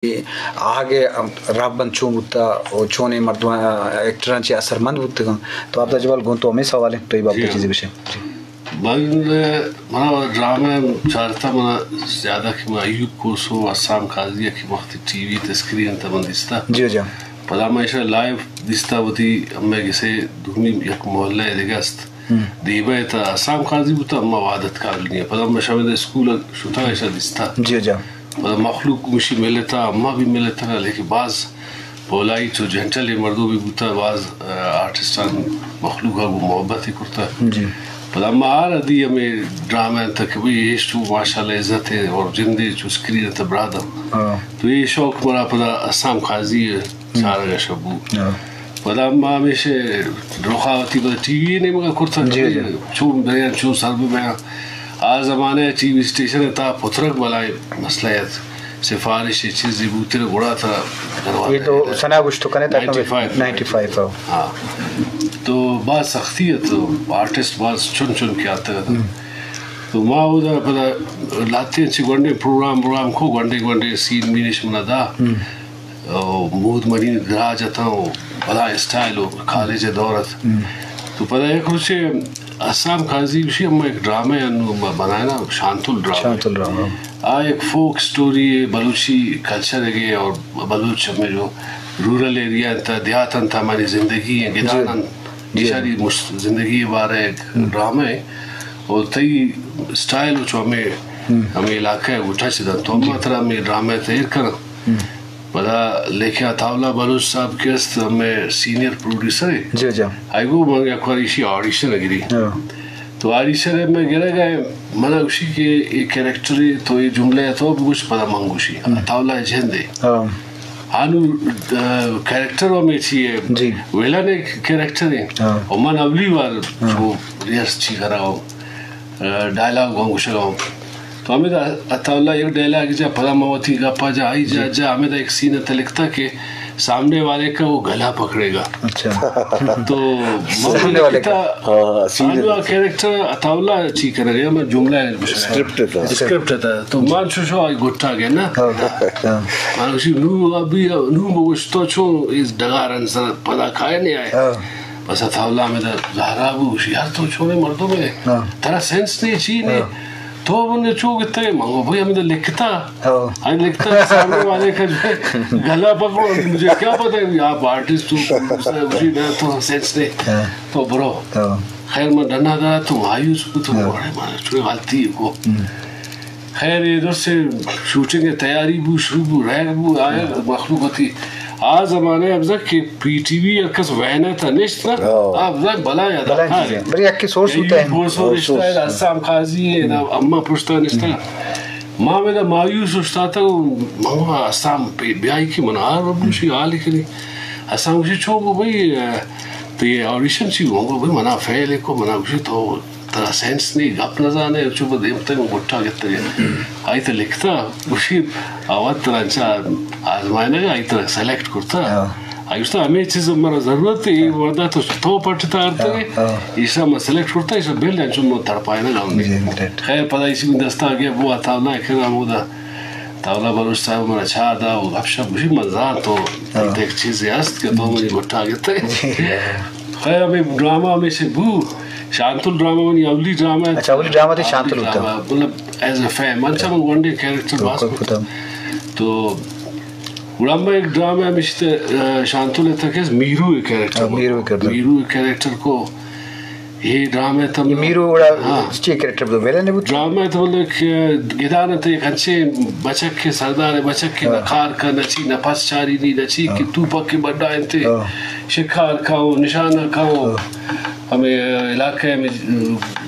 آہگ ءِ رھبند چون بوتہ و چونیں مردماں، ایکٹراں چہ اثرمند بوتگاں؟ تو عبدالجبار، گوں تو ہمے سوال انت، تو اے بابت ءَ چیزے بشے۔ من، منا ڈرامہ چارتہ، منا زیادہ کہ من ایوب کھوسو، حسام قاضی ءَ کہ وقتی ٹی وی ءِ اسکرین ءِ تہ من دیستہ۔ جی جی۔ پدا من ایشاں لائیو دیستہ، وتی ہمے گسے دومی یک محلہ ءِ دگہ است۔ دیبہ ءِ تہ حسام قاضی بوتہ، اما وحدت کالونی ءَ۔ پدا ما شمئے اسکول ءَ شتاں، ایشاں دیستہ۔ جی جی۔ پدا مخلوق گوشی ملتہ، اما بھی ملتہ، لیکن باز پولائٹ و جنٹل اے مردم بھی بوتہ، باز، آ، آرٹسٹاں مخلوق ءَ گوں محبت ءَ کرتہ۔ جی۔ پدا ما آ ردی ہمے ڈرامہ انت کہ بھئی ایش تو ماشاءاللہ عزت ہے اور جندے چو اسکرین ءِ تہ برادم۔ ہاں۔ تو اے شوق منا پدا حسام قاضی ءِ چارگ ءَ شہ بو۔ ہاں۔ پدا ما ہمیشہ رخا وتی پدا ٹی وی ءِ نیمگا کرتگ، جی، جی۔ چون بیاں، چون سر بہ بیاں۔ آ زمانہ ءَ ٹی وی اسٹیشن ءِ تہا پترگ بلائیں مسئلہ ات۔ سفارش ءِ چیزے بوتر گڑا ترا دروازہ اے تو دے۔ سنا گوشت کنے تک نائنٹی فائیو۔ نائنٹی فائیو، ہاں۔ ہاں۔ تو باز سختی ات، آرٹسٹ باز چن چن کہ آتگ ات۔ ہم۔ تو ما اودا پدا لہتیں چہ گونڈیں پروگرام، پروگرام کو گونڈیں گونڈیں سین مینش منا دا۔ ہم۔ او مود منی دراج اتاں و بلائیں اسٹائل و کالج ءِ دور ات۔ ہم۔ تو پدا یک روچے حسام قاضی گوشی، اما یک ڈرامہ انو ما بنائنا، شانتل ڈرامہ۔ شانتل ڈرامہ۔ آ یک فوک اسٹوری، بلوچی کلچر گے اور بلوچ ہمیں جو رورل ایریا انت، دیہات انت، ہماری زندگی ہے، گدان انت، جی۔ اشاری مش-، زندگی بارے یک ڈرامہ ہے۔ اور تئی اسٹائل و چو ہمیں، ہمیں علاقہ ہے، وہ ٹچ دا۔ تو ہم ترا ہمیں ڈرامہ تیار کرنا۔ پدا لیکن عطاء اللہ بلوچ صاحب کہ است، ہمے سینئر پروڈیوسر ہے۔ جی، جی۔ آئی گو من یک وار ایشی آڈیشن گری۔ ہاں۔ تو آڈیشن میں گرگ ہے، منا گوشی کہ اے کریکٹر ہے، تو اے جملہ ہے تو بگوش، پدا من گوشی۔ ہم۔ عطاء اللہ جند ہے۔ ہاں۔ آنو، آ، کریکٹر و میں چی ہے؟ جی۔ ویلن ایک کریکٹر ہے۔ ہاں۔ اور من اولی وار ہاں۔ وہ ریئرس چی کرا ہوں۔ ڈائلاگ ہوں گوشگ ہوں۔ تو ہمیں دا عطا اللہ یک ڈائلاگ جا، پدا ما وتی گپا جا، آئی جا، جی۔ جا، ہمیں دا ایک سین ات لکھتا کہ سامنے والے کا وہ گلا پکڑے گا۔ اچھا۔ تو سامنے والے کا۔ ہاں، سین آنو ات۔ کریکٹر عطا اللہ چی کرے گا، میں جملہ ہے گوشگ۔ اسکرپٹ تھا۔ اسکرپٹ تھا۔ تو مان شو شو آئی گٹا گیا نا۔ ہاں، ہاں۔ مان شو نو ابھی نو بگوش تو چو اس ڈگارن سر پدا کائے نہیں آئے۔ ہاں۔ بس عطا اللہ ہمیں دا زہرا بو، گوشی، یار تو چونے مردم ہے۔ ہاں۔ ترا سینس نہیں، چی نہیں۔ ہاں۔ تو بندے چو گتے، منگو بھائی ہمیں دا لکھتا۔ ہاں۔ ہاں، لکھتا ہے، سامنے والے کا جو ہے، گلا پکڑو، مجھے کیا پتا ہے، آپ آرٹسٹ ہو، پروڈیوسر ہو، گوشی، نہ تو سینس نہیں۔ ہاں۔ تو برو۔ ہاں۔ خیر، من ڈنا دا تو مایوس کو تو ہاں۔ بڑے مارے، چونے غلطی کو۔ ہم۔ خیر، اے درست شوٹنگ ءِ تیاری بو، شروع بو، رہگ بو، آیا ہم۔ مخلوق وتی۔ آ زمانہ ءَ بزاں کہ پی ٹی وی ءَ کس وین ءَ تھا نشت نا، ہاں۔ آ بزاں بلاہیں بلاہیں اداکار چیزے۔ بلے یکے سورس بوتا ہے۔ Source, source. حسام قاضی ہے، ہم۔ اما پشتا نشتا۔ ہم۔ ما ہمیں دا مایوس اشتاتا، ما حسام پہ بیائی کہ من آ ربوشی حال کنی۔ حسام گوشی چون گو بھئی، تو یہ آڈیشن چی گو؟ گو بھئی منا فیل کو، منا گوشی تو ترا سینس نی، گپ نہ زانے، چو پہ دیم تک گٹا گتگے۔ آئی تہ لکھتا، گوشی، آ وت ترا انچا آزمائنگا، آئی ترا سلیکٹ کرتا۔ ہاں۔ آئی گوشتا، ہمے چیز مارا ضرورت ہے، اے وڑا تو تو پٹتا آرتگے، ہاں، ہاں۔ ایشا ما سلیکٹ کرتا، ایشا بل انچو ما تڑپائنگا ہم نہیں۔ جی، رائٹ۔ خیر، پدا ایشی من دستا گیا، بو عطا اللہ کرا مودا۔ عطا اللہ بلوچ صاحب منا چاہ دا، و گپ شپ گوشی، من زان تو ہاں۔ ایک چیزے ہست کہ تو منی گٹا گتے۔ جی۔ خیر، ہمیں ڈرامہ ہمیشہ بو، شانتل ڈرامہ منی اولی ڈرامہ۔ اچھا، اولی ڈرامہ تئی شانتل بوتا۔ ڈرامہ، مطلب، ایز اے فین، من چا من ون ڈے کریکٹر باز بالکل کتا۔ تو گڑا ہمیں ایک ڈرامہ ہمیشہ تے، آ، شانتل تک ہے، میرو کریکٹر ہاں، کو۔ میرو کریکٹر۔ میرو کریکٹر کو، یہ ڈرامہ تم میرو گڑا ہاں۔ چی کریکٹر بوتا؟ ویلن بوتا؟ ڈرامہ تو مطلب کہ گدان تے کنچے بچک کے سردار بچک کے ہاں۔ نہ کار کا، نہ چی، نہ پس چاری نی، نہ چی ہاں۔ کہ تو پک کے بڑا انتے۔ ہاں۔ شکار کھاؤ، نشانہ کھاؤ، ہاں۔ ہمیں علاقہ میں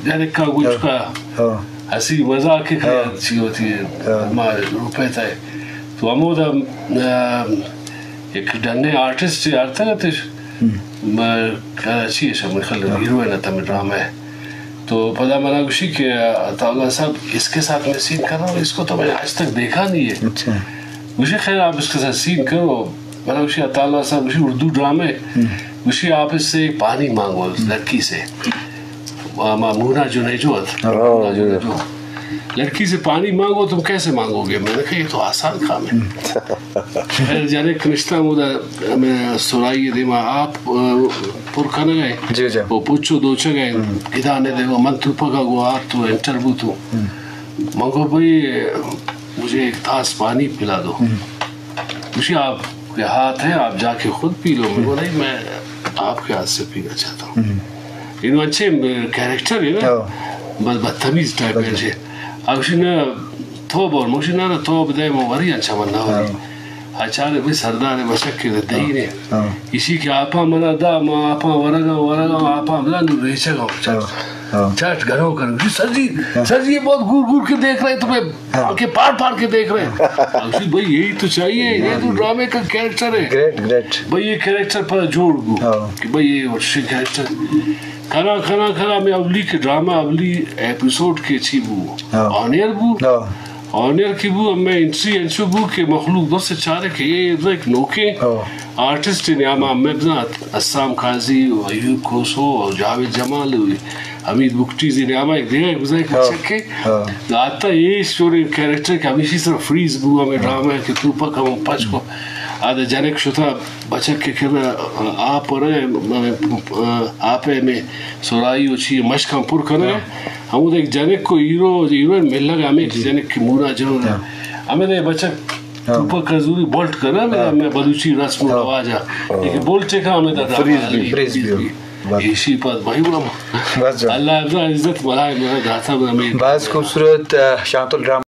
جنکا گچکا ہاں۔ ہنسی مذاق کے ہاں۔ چی ہوتی ہے، ہاں۔ ما روپے تھے۔ تو ہمودا، آ، ایک ڈنے آرٹسٹ آرتا تش، ہم۔ ما کراچی ہے، شاہ میخل ہاں۔ ہیروئن تھا میں ڈرامہ ہے۔ تو پدا منا گوشی کہ عطا اللہ صاحب، اس کے ساتھ میں سین کر رہا ہوں، اس کو تو میں نے آج تک دیکھا نہیں ہے۔ اچھا۔ گوشی، خیر، آپ اس کے ساتھ سین کرو۔ منا گوشی، عطا اللہ صاحب، گوشی، اردو ڈرامہ ہے۔ ہم۔ گوشی، آپ اس سے پانی مانگو، ہم۔ لڑکی سے۔ ما، ما مونا جنیجو ات۔ ہاں، مونا جنیجو۔ جنیجو۔ لڑکی سے پانی مانگو، تم کیسے مانگو گے؟ میں نے کہا، یہ تو آسان کام ہے۔ خیر، جنک نشتہ ہمودا، ہمیں سرائی دیما آپ، آ، پر کنگا ہے۔ جی، جی۔ وہ پچو دوچگا ہے۔ گدا نے دے، من توپکا گو آپ تو انٹر بو تو۔ من گو، بھائی، مجھے ایک تاس پانی پلا دو۔ گوشی، آپ کے ہاتھ ہیں، آپ جا کے خود پی لو۔ میں گو، نہیں، میں آپ کے ہاتھ سے پینا چاہتا ہوں۔ انو انچے کریکٹر ہے نا، ہاں۔ بس بدتمیز ٹائپ ہے۔ آ گوشی، نہ، تو بول۔ من گوشی، نہ، نہ، تو بدے، من وری انچا من نہ وری۔ آ چارے بھئی سردار بچک کے دئی نے۔ ہاں۔ ایشی کہ آپاں منا دا، ما آپاں ورگا، ورگا، آپاں بلا نو ریچگا۔ ہاں۔ چٹ گھروں کر۔ جی سر جی، سر جی، یہ بہت گور گور کے دیکھ رہے ہیں تمہیں، کہ پار پار کے دیکھ رہے ہیں۔ آ گوشی، بھئی یہی تو چاہیے، یہ تو ڈرامے کا کریکٹر ہے۔ Great, great. بھئی یہ کریکٹر پر جوڑ گو۔ ہاں۔ کہ بھئی یہ ورشی کریکٹر۔ کنا، کنا، کنا، میں اولی کے ڈرامہ، اولی ایپیسوڈ کے چی بو۔ ہاں۔ آن ایئر بو۔ ہاں۔ آن ایئر کی بو، ہمیں انٹری انچو بو کہ مخلوق دوست چارے کہ یہ ایک نوکے آرٹسٹ نے، ہم، ہمیں بزاں اسلام قاضی و ایوب کھوسو و جاوید جمال و حمید بگٹی زی نے، ہم ایک دیگہ بزاں ایک بچکے۔ ہاں۔ آتا یہ شور کریکٹر کہ ہمیشی سر فریز بو، ہمیں ڈرامہ کہ توپک ہم پچ کو۔ آدھا جنک شتا بچک کے کرا آپ رہے، آپ میں سورائی و چی مشکاں پر کرے۔ ہمود ایک جنک کو ہیرو، ہیروئن ملگ ہمیں جنک کی مونا جنو۔ ہمیں دے بچک توپک کا زوری بولٹ کرنا، میں، میں بلوچی رسم و رواج ہے۔ لیکن بولٹ کا ہمیں دا فریز بھی، فریز بھی۔ ایشی پر بھائی بڑا بس جو۔ اللہ حافظ، عزت بلائے میرا داتا میں۔ بس خوبصورت، آ، شانتل ڈرامہ۔